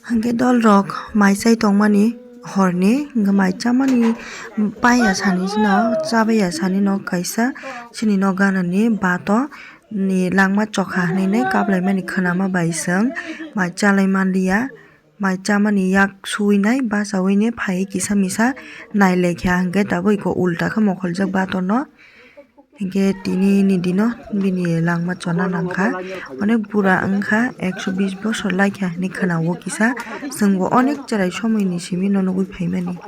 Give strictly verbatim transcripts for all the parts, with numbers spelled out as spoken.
Hwnkhe dolrok mai chai tongmani horni, hwnkhe mai chamani paiya sani no, chabaiya sani no kaisa chini nok ganani bato ni langma chokha hwnwi nai kaplaimani khwnama bai chwng mai chalai manliya. Mai chamani yak suwinai bachawini phaiwi kisa misa nailaikha, hwnkhe tabuk iko ulta khe mokholjak batorno. Hwnkhe tini ni dino bini langma chona nangkha, onek bura wngkha, ekso bis bosor laikha hinwi khwnao kisa, chwngbo onek chwrai somoini simi no nugwi phaimani.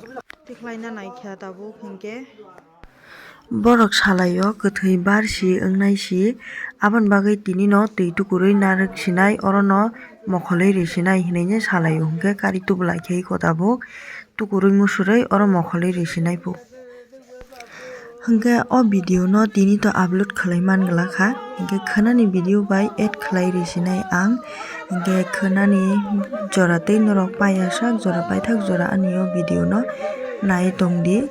Tikhlaina naikha tabuk hwnkhe. Borok salaio kwthwi bar si wngnai si, aboni bagwi tini no twi tukurwi narwk sinai, oro no mokholwi ri sinai hinwi salaio, hwnkhe kari tubulai khe iko tabuk tukurwi musurwi oro mokholwi ri sinai pu. Hwnkhe o video no tini to upload khlai man glak kha, hwnkhe khwnani video bai add khlai ri sinai ang, hwnkhe khwnani jora tei norok paiya sak jora paithak jora ani o video no nai tong di.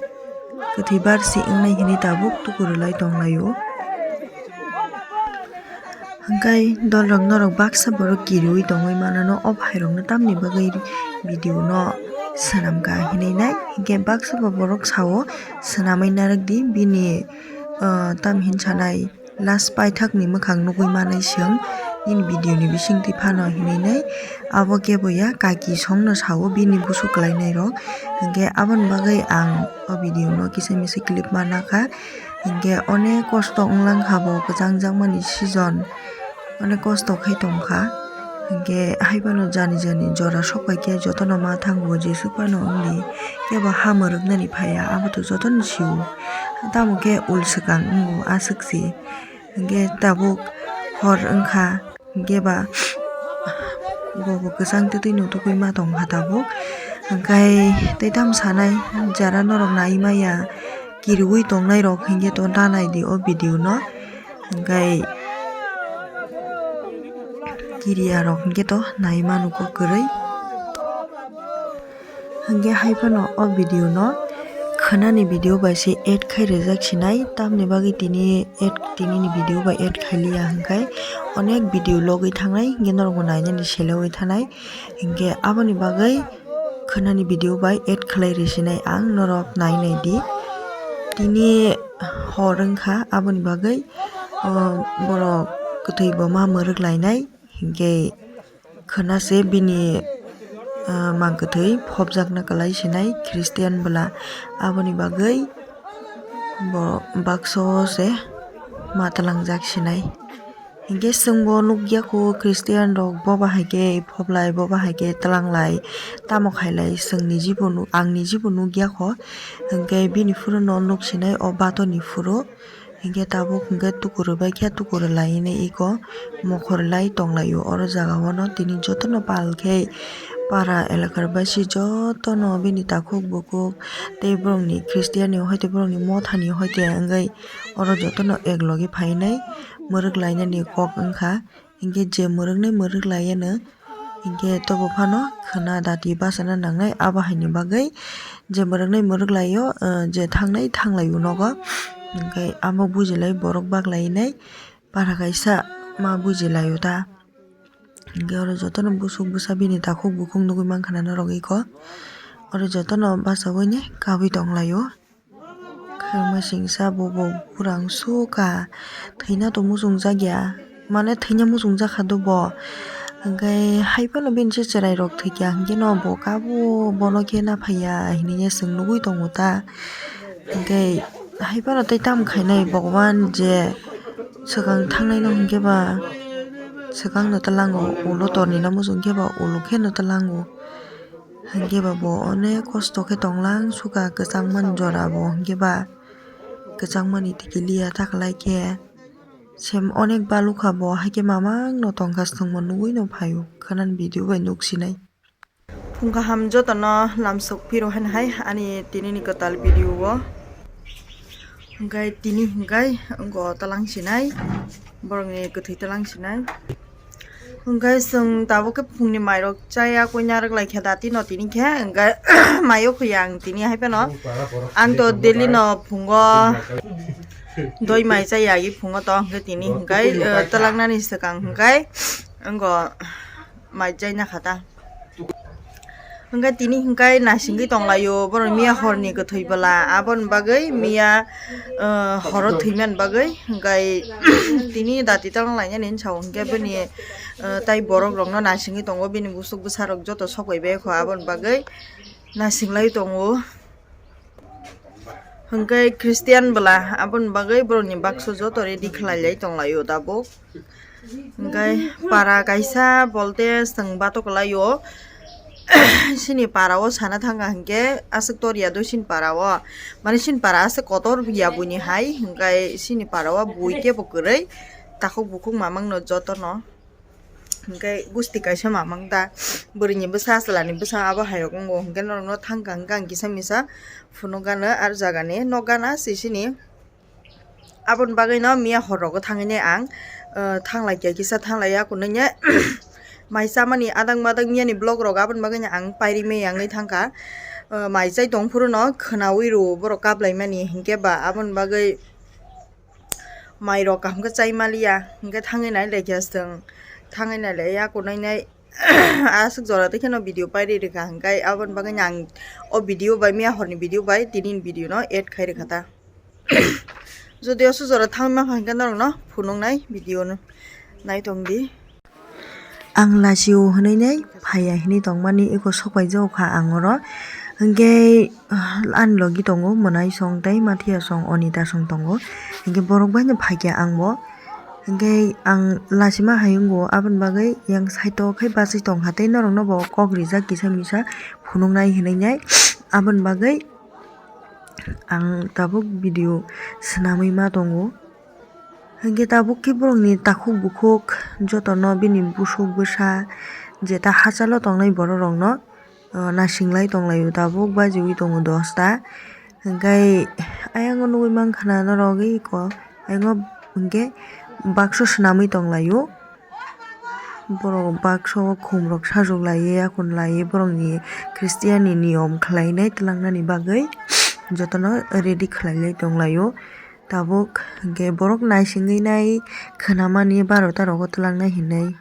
Kwthwi bar si wngnai hinwi tabuk tukurulai tonglaio. Hwnkhe dolrok norok baksa borok kiriwi tongwi manano, o phairokno tamni bagwi video no swnamkha hinwi nai. Hinkhe baksa bo borok sao, swnamwi narwk di bini, ah, tam hin sanai. Last paithakni mwkhang nugwi manai chwng nini video ni bisingtwi phano hinwi nai. Abo kebo ya kaki songno sao bini busu kwlainai rok. Hinkhe aboni bagwi ang o video no kisa misa clip mana kha. Hinkhe onek kosto wnglang kha bo kwchang jakmani season. Onek kosto khai tongkha. Hinkhe haiphano jani jani jora sokphaikhe jotono ma thango Jisu phano wngdi. Kebo ha mwrwknani phaiya aboto jotono sio. Tamo khe ul swkang wngo aswk se. Hinkhe tabuk hor wngkha, hinkhe ba bobo kwchang twtwi no tugwi ma tongkha tabuk. Hinkhe tei tamo sanai jara norok nai maya kiriwi tongnai rok hinkhe to da naidi o video no. Hinkhe kiriya rok hinkhe to nai manu kok kwrwi. Hinkhe haiphano o video no khwnani video bai se add khai rijak sinai, tamni bagwi tini add, tini ni video bai add khai liya hinkhe onek video logwi thangnai, hinkhe norokbo nainani selewi thanai. Hinkhe aboni bagwi khwnani video bai add khlai ri sinai ang, norok nai nai di. Tini hor wngkha, aboni bagwi, o, borok kwthwi bo ma mwrwk lainai, hinkhe khwna se bini, ah, mang kwthwi phobjakna kwlai sinai Christian bwla, aboni bagwi bo baksa o se ma twlangjak sinai. Hinkhe chwngbo nukya kho Christian rok bo bahai khe phoblai, bo bahai khe twlanglai, tamo khailai chwng nijibo nuk-, ang nijibo nukya kho. Hinkhe bini phuru no nuk sinai o bato ni phuru. Hinkhe tabuk hinkhe tukurwi bai khe tukurwi lai hinwi iko mokhor lai tonglaio. Oro jaga o no tini jotono pal khe para elakar basi jotono bini takhuk bukhuk tei borokni Christian ni hoite borokni motha ni hoite wngwi oro jotono ek logi phainai mwrwk lainani kok wngkha. Hinkhe je mwrwknai mwrwk laiya no. Hinkhe tobo phano khwna dati bachana nangnai, abo haini bagwi je mwrwknai mwrwk laio, ah, je thangnai thanglai o nogo. Hinkhe amo bujilai borok baklai nai para kaisa ma bujilaio ta. Hinkhe oro jotono busuk bwsa bini takhuk bukhuk nugwi mankha na norok iko. Oro jotono bachaui ni kabui tonglaio. Khwrwngma singsa bobo burang sukha, thwina to muchungjak ya, mane thwina muchungjak kha do bo. Hinkhe hai phano bini se chwrai rok thwikya, hinkhe no bo kabo bono khe naphaiya hinwi se chwng nugwi tongo ta. Hinkhe hai phano tei tamo khainai Bhogoban je swkang thangnai no hinkhe ba swkang no twlango, ulo torni no muchung khe ba ulo khe no twlango. Hinkhe ba bo onek kosto khe tonglang sukha kwchangmani jora bo, hinkhe ba kwchangmani tikiliya taklai khe sem onek balukha bo, haikhe mamang no tongkha, chwngno nugwi no phaio, khwnani video bai nuksinai. Phung kaham jotono lamsok phiro haino hai ani tini ni kwtal video o. Hinkhe tini hinkhe wngkha twlang sinai, borokni kwthwi twlang sinai. Hinkhe chwng tabuk khe phungni mairok chaya koi narwk lai khe da tino tini khe, hinkhe maio khuya ang tini hai phano. Ang to daily no phungo doi mai chaya agi phungo to, hinkhe tini hinkhe, eh, twlangnani swkang hinkhe wngkha mai chaina kha ta. Hwnkhe tini hwnkhe naisingwi tonglaio borok miya horni kwthwi bwla, aboni bagwi miya, uh, horo thwimani bagwi hwnkhe tini dati tong lainani sao hwnkhe bini, uh, tai borok rokno naisingwi tongo, bini busuk bwsarok joto sokbai bai kho, aboni bagwi naisinglai tongo. Hwnkhe Christian bwla aboni bagwi borokni baksa joto ready khlai lai tonglaio tabuk. Hwnkhe para kaisa bolte chwng batok laio. Chini para o sana thangkha hwnkhe aswk tor ya do chini para o. Mane chini para aswk kotor ya buini hai, hwnkhe chini para o bui kebo kwrwi takhuk bukhuk mamang no jotono. Hwnkhe gusti kaisa mamang ta, bwrwini bwsa, chwlani bwsa, abo hai rok wngo. Hwnkhe norokno thangkha hwnkhe ang kisa misa phunuk gana, ar jagani nok gana se chini. Aboni bagwino miya hor rogo thangwi nai ang, uh, thanglai kha kisa thanglai ya kunui nai. Mai chamani adang madang miyani vlog rok aboni bagwino ang pairi mei yangwi thangkha. Uh, mai chai tong phuru no khwnaui rwo borok kaplaimani, hinkhe ba aboni bagwi mai rok kaham khe chai maliya, hinkhe thangwi nai lai kha chwng, thangwi nai lai ya kunui nai. Aswk jora tei kheno video pairi rwkha, hinkhe aboni bagwino ang o video bai, miya horni video bai tini ni video no add khai rwkha ta. Jodi o sujora thangwi mankha hwnkhe norokno phunuknai video no naitong di. Ang lasio hwnwi nai phaiya hwnwi tongmani eko sokpaijago kha ang oro. Hwnkhe ani logi tongo Mwnaisong tei Mathiasong, Onitasong tongo. Hwnkhe borok baino phaikha ang bo. Hwnkhe ang lasima hai wngo, aboni bagwi yang side o khe bachwi tongkha tei norokno bo kok rijak kisa misa phunuknai hwnwi nai. Aboni bagwi ang tabuk video swnamwi ma tongo. Hinkhe tabuk khe borokni takhuk bukhuk jotono bini busuk bwsa jeta hachalo tongnai borok rokno, ah, nasinglai tonglaio tabuk bajiwi tongo dosta. Hinkhe ayang o nugwi mankha na norok eko ayang o hinkhe baksa swnamwi tonglaio. Borok baksa o khum rok sajok laiwi yakun laiwi borokni Christian ni niyom khlainai twlangnani bagwi jotono ready khlailai tonglaio. Tabuk hinkhe borok naisingwi nai khwnamani barota rogo twlangnai hinwi.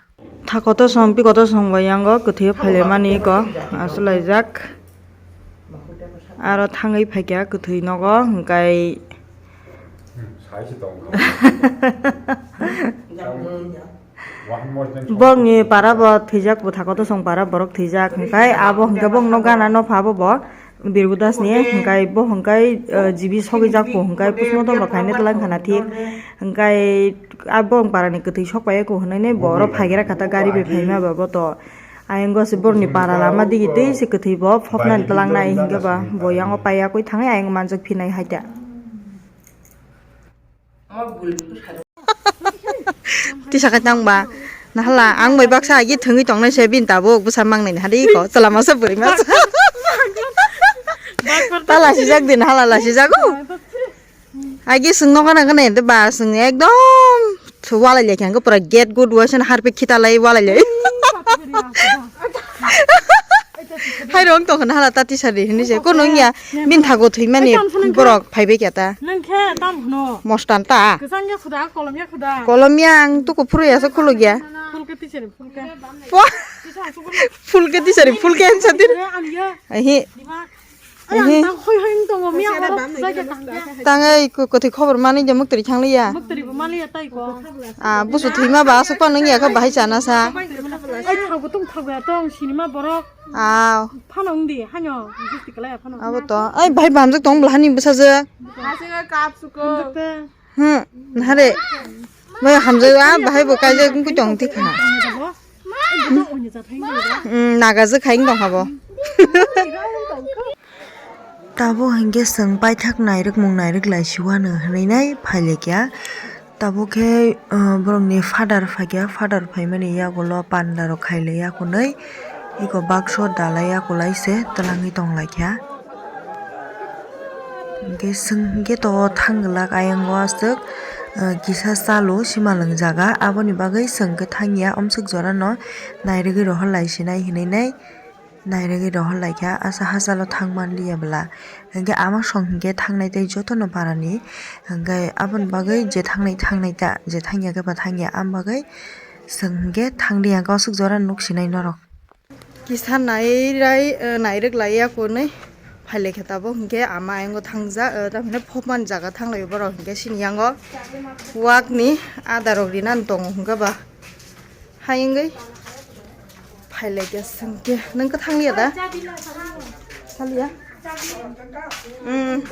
Thakoto song pikoto song bai yango kwthwi phailaimani eko achuk laijak. Aro thangwi phaikha kwthwi nogo hinkhe. Bongni para bo thwijak, bwthakgo to song para borok thwijak, hwnkhe abo hwnkhe bongno gana no pha bo bo Birgu Das ni, hwnkhe bo hwnkhe, eh, jibi sogwi jak bo hwnkhe postmortem rok khaina twlang khana thik, hwnkhe abo bong para ni kwthwi sok pai ko hwnwi bo oro phaigra kha ta gari bai phaima ba bo to. Ayang go se borok ni para lama digi twi se kwthwi bo phokna twlang nai hwnkhe ba bo yango pai ya koi thangwi ayang manjak phinai hai ta. Tisa khe tang ba. Nahala ang bai baksa agi thwngwi tongnai se bini tabuk bwsa mangnai ni hadi ko chwla masa bwrwi masa. Ta lasijak din hala lasijak o. Agi swng nokha nang nai de ba swng ekdom walai lai khe pura gate good waisa harpe khita lai walai lai. Hai rong tong khna hala tati sari hini se kono ya bini thago thwi mani borok phai bai kya ta. Nang khe tam hno. Mostan ta. Kwchang ya khuda, kolom ya khuda. Kolom ya ang tuku phuru ya sa khuluk ya. Phul ke tisari, phul ke. Wah. Phul ke tisari, phul ke ang sadir. Ang ya. Ahi. Dima. Ehe. Tang hoi hoi wng tongo, miya oro pujai khe tang khe. Tang ei ko-, kwthwi khobor manwi de muktri thang liya. Muktri bo maliya tai ko. Ah, busu thwima ba aswk phano wngya khe bahai chana sa. Ai thago tong thago ya tong sinima borok. Ah. Phano wng di, hanyo, gisti kalaya phano. Abo to. Ai bahai bamjak tong bwla hani bwsajwk. Hasinga kap suko. Hamjak te. Hmm, nahare. Bai hamjak, ah, bahai bo kaijak wngkhe tong thik kha. Hmm, nagajwk hai wng tong habo. Tabuk hinkhe chwng paithak nairwkmung nairwk lai si uanw hwnwi nai phailaikha. Tabuk khe, ah, borokni father phaikha, father phaimani yagulo panda rok khailaiya hwnwi eko bakso dalaiya kwlai se twlangwi tonglaikha. Hwnkhe chwng hwnkhe to thang glak ayang o aswk, ah, kisa chalo simalwng jaga, aboni bagwi chwng khe thangya, omswk jora no nairwgwi rohor lai sinai hinwi nai nairwgwi rohor laikha, asa hachalo thang manliya bwla. Hwnkhe ama song hwnkhe thangnai tei jotono parani, hwnkhe aboni bagwi je thangnai thangnai ta, je thangya khe ba thangya, am bagwi chwng hwnkhe thangriya, hwnkhe aswk jora nuk sinai norok. Kisa nairai, eh, nairwk lai ya kunui. Phailaikha tabuk hinkhe ama ayang o thangjak, eh, tamhinai phopman jaga thanglaio borok hinkhe chini yango. Wakni adarok rinani tongo hinkhe ba. Hai wngwi phailaikha hinkhe. Nwng khe thangliya da? Thanglia? Hmm.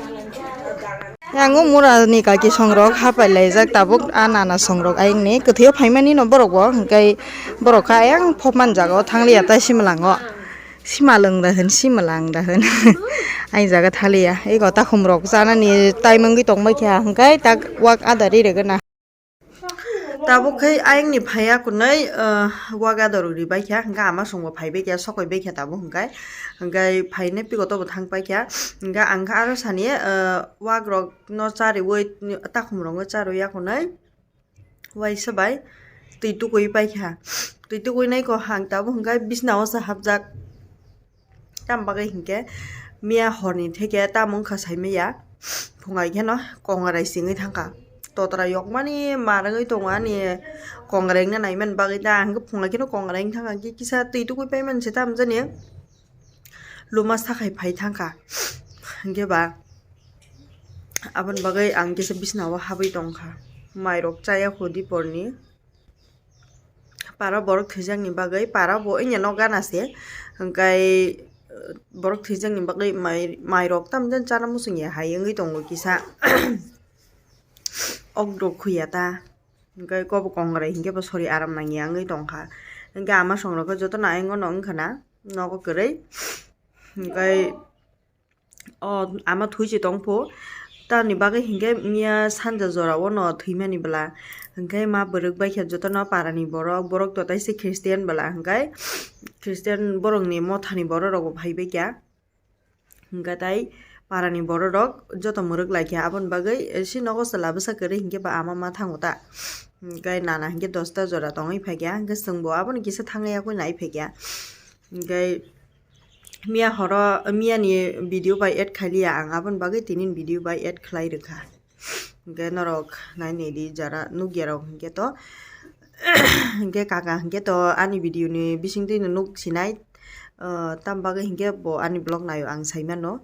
Yang o mura ni kaki songrok hapai laijak tabuk a nana songrok ayang ni kwthwi o phaimani no borok bo hinkhe borok kha ayang phopman jaga o thangliya tai simalang o. Simalwng da hwn, simalang da hwn. Ai jaga thaliya. Ego takhum rok chanani time wngwi tongbai kha, hwnkhe tak wak adari regena. Tabuk khai ayang ni phaiya kunui, ah, wak adar ribai kha, hwnkhe ama songbo phaibai kha, sokoi bai kha tabuk hwnkhe. Hwnkhe phainai pigoto bo thang pai kha. Hwnkhe ang kha aro sani, ah, wak rok no chariui, takhum rok no chariui ya kunui. Waisa bai twi tukui paikha. Twi tukui nai ko hang tabuk hwnkhe bisna o se hapjak. Tam bagwi hinkhe miya horni theke tamo wngkha saimanya. Phungai kheno kongrai singwi thangkha. Totra yokmani marwgwi tongo ani kongrai wngna naimani bagwi ta. Hwnkhe phungai kheno kongrai wngkha hwnkhe kisa twi tukui paimani se tam jani. Luma sakhai phai thangkha. Hwnkhe ba aboni bagwi ang kisa bisna o habwi tongkha. Mairok chaya hudi porni. Para borok thwijakni bagwi, para bo wngya nok gana se. Hwnkhe borok thwijakni bagwi mai, mairok tamjani chana muchungya hai wngwi tongo kisa. Okdok khuya ta. Hwnkhe kobo kongrai hinkhe bo sori aram nangya wngwi tongkha. Hwnkhe ama songrok jotono ayang no wngkha na nogo kwrwi. Hwnkhe o ama thwi se tongphu. Tamni bagwi hinkhe miya sanja jora o no thwimani bwla. Hwnkhe ma bwrwk bai khe jotono parani borok, borok to taise Christian bwla hwnkhe Christian borokni mothani borok rok bo phaibai kha. Hwnkhe tai parani borok rok joto mwrwk lai kha, aboni bagwi, eh, si nogo chwla bwsa kwrwi hinkhe ba ama ma thango ta. Hwnkhe nana hinkhe dosta jora tongwi phai kha, hwnkhe chwngbo aboni kisa thangwi yakui nai phai kha. Hwnkhe miya horo, miya ni video bai add khai liya ang, aboni bagwi tini ni video bai add khlai rwkha. Hwnkhe norok nai nai di jara nukya rok hwnkhe to, hwnkhe kaka hwnkhe to ani video ni bising twi no nuk sinai, ah, tam bagwi hwnkhe bo ani vlog naio ang sai mano.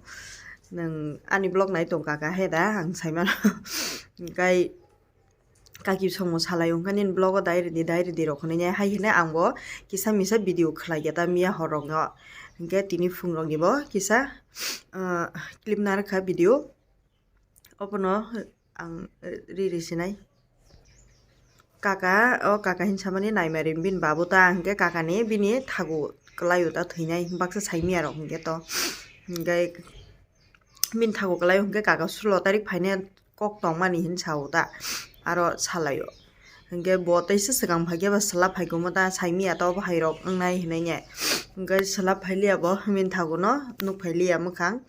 Nwng ani vlog nai tong kaka he da ang sai mano. Hwnkhe kaki somung salai wngkha nini vlog o dai rwdi, dai rwdi rok hwnwi nai hai hwnwi ang bo kisa misa video khlai kha ta miya hor rok no. Hwnkhe tini phung rok ni bo kisa, ah, clip narwkha video. Obono ang ri ri sinai. Kaka, o kaka hinsamani naimari bini babu ta, hwnkhe kakani bini thagu kwlaio ta thwinai, baksa saimiyarok hwnkhe to. Hwnkhe bini thagu kwlaio hwnkhe kaka sulo tarik phainai kok tongmani hinwi sao ta, aro salaio. Hwnkhe bo teisa swkang phaikhe ba swlap phaikhe omo ta saimiya ta, obo hairok wngnai hinwi nai. Hwnkhe swlap phailiya bo bini thaguno nukphailiya mwkhang.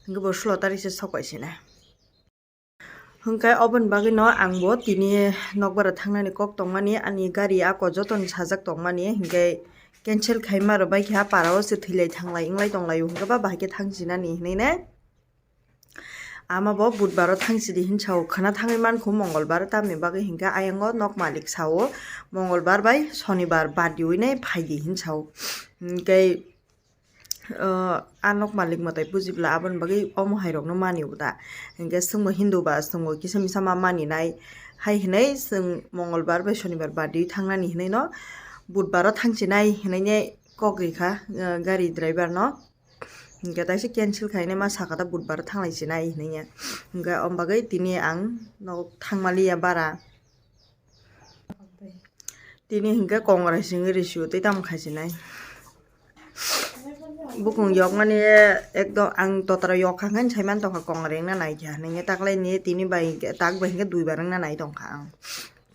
Hwnkhe bo sulo tarik se sokoi sina. Hwnkhe oboni bagwino ang bo tini nokbar thangnani kok tongmani, ani gari ako jotono sajak tongmani, hwnkhe cancel khaima rwbai kha, para o se thwilai thanglai wnglai tonglaio, hwnkhe ba bahai khe thangsinani hinwi ne. Ama bo budbar o thangsidi hinwi sao, khwna thangwi mankhu mongolbar, tamni bagwi hwnkhe ayang o nok malik sao mongolbar bai sonibar badiwi nai phaidi hinwi sao. Hwnkhe ah, a nok malik mwtai bujibla aboni bagwi omo hai rokno mani bo da. Hinkhe chwngbo Hindu ba chwngbo kisa misa ma mani nai. Hai hinwi chwng mongolbar bai sonibar badi thangnani hinwi no budbar o thangsinai hinwi ne kok rikha, ah, gari driver no. Hinkhe taisa cancel khainai ma sakha ta budbar o thanglai sinai hinwi ya. Hinkhe omo bagwi tini ang nogo thangmaliya bara. Tini hinkhe kongrai singwi rw sio tei tamo khaisinai. Bukung yokmani ekdom ang totra yok kha khe sai man tongkha kongrai wngna nai kha hinwi taklaini tini bai hinkhe tak bai hinkhe dui bar wngna nai tongkha ang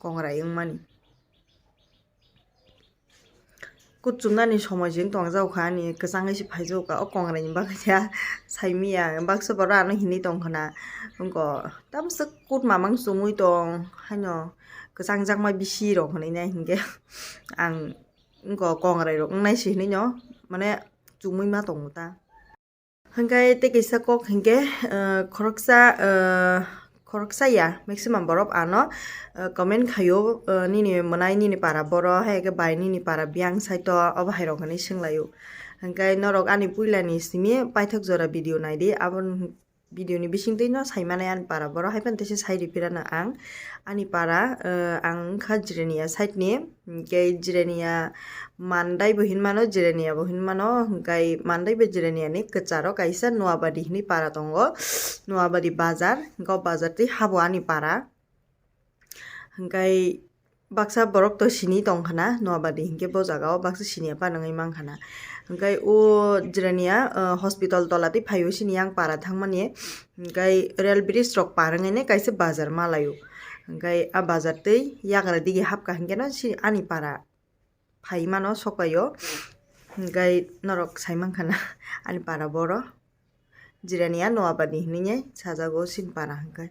kongrai wngmani. Kut chumnani somoi se wng tong jak kha ani kwchangwi se phai jak kha o kongrai ni bagwi ya saimiya baksa borok ano hinwi tong khna wngkha tamswk kut mamang chumui tong haino kwchang jakma bisi rok hinwi nai hinkhe ang wngkha kongrai rok wngnai se hinwi no mane chumui ma tongo ta. Hwnkhe tei kaisa kok hinkhe, ah, khoroksa, ah, khoroksa ya, maximum borok ano, uh, comment khaio, uh, nini mwnai, nini para boro, hai khe bai nini para biyang saito, obo hai rok hinwi swnglaio. Hwnkhe norok ani puilani simi paithak jora video naidi, abo video ni bisingtwi no sai manai ani para boro, hai phano teisa sai ripirano ang. Ani para, uh, ang wngkha Jirania side ni, hwnkhe Jirania Mandai bo hinmano, Jirania bo hinmano, hwnkhe Mandai bai Jirania ni kwcharo kaisa Noabadi hinwi para tongo, Noabadi bazar, hwnkhe o bazar twi habo ani para. Hwnkhe baksa borok to sini tongkhana, Noabadi hinkhe bo jaga o baksa sini ya panangwi mankhana. Hwnkhe o Jirania, uh, hospital tola twi phaio sini yang para thangmani, hwnkhe rail bridge rok par wngwi kaisa bazar malaio. Hwnkhe a bazar twi yagra dige hapkha hinkhe no sini ani para. Phai mano sokpaio. Hwnkhe norok sai mankha na ani para boro. Jirania Noabadi hinwi sajago sini para hwnkhe.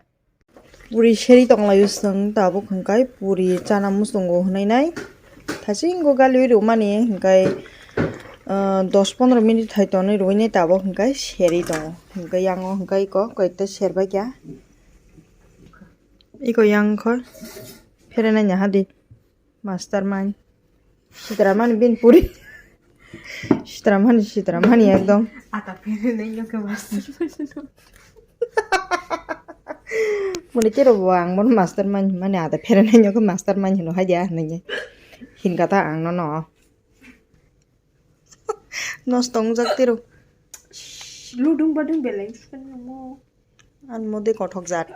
Puri seri tonglaio chwng tabuk hwnkhe puri chana muchungo hwnwi nai. Thaisingo gali rwmani hwnkhe, ah, dos pondro minute hai tonwi rwui nai tabuk hwnkhe seri tongo. Hwnkhe yango hwnkhe iko koi ekta serbaikha. Iko yang kho pherenai nahadi. Mastermind. Sitramani bin puri. Sitramani, sitramani ekdom. Ata pherenai nokhe mastermind. Muni tiro bo ang bono mastermind mani ata pherenai nokhe mastermind hino hai dia hinwi. Hinkha ta ang nono. Nosto wngjak tiro. Ludung badung belai. An mode kothok jat.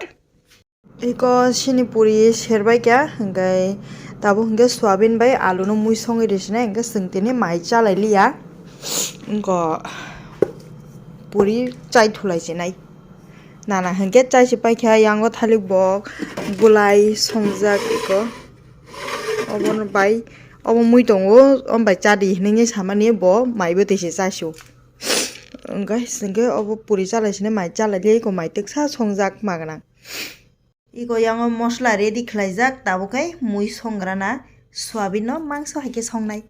Iko sini puri serbai kya, hwnkhe tabuk hwnkhe soyabin bai alu no mui songwi rw sinai, hwnkhe chwng tini mai chalai liya. Wngkha puri chai thulai sinai. Nana hwnkhe chai se paikha, yango thalik bok, bulai songjak iko. Obono bai, obo mui tongo, omo bai chadi hinwi samani bo mai bo twi se chasio. Hwnkhe hwnkhe obo puri chalai sinai mai chalai liya, iko mai twksa songjak magwnang. Iko yango mosla ready khlaijak, tabuk khe mui songrana soyabin no mangso hai khe songnai.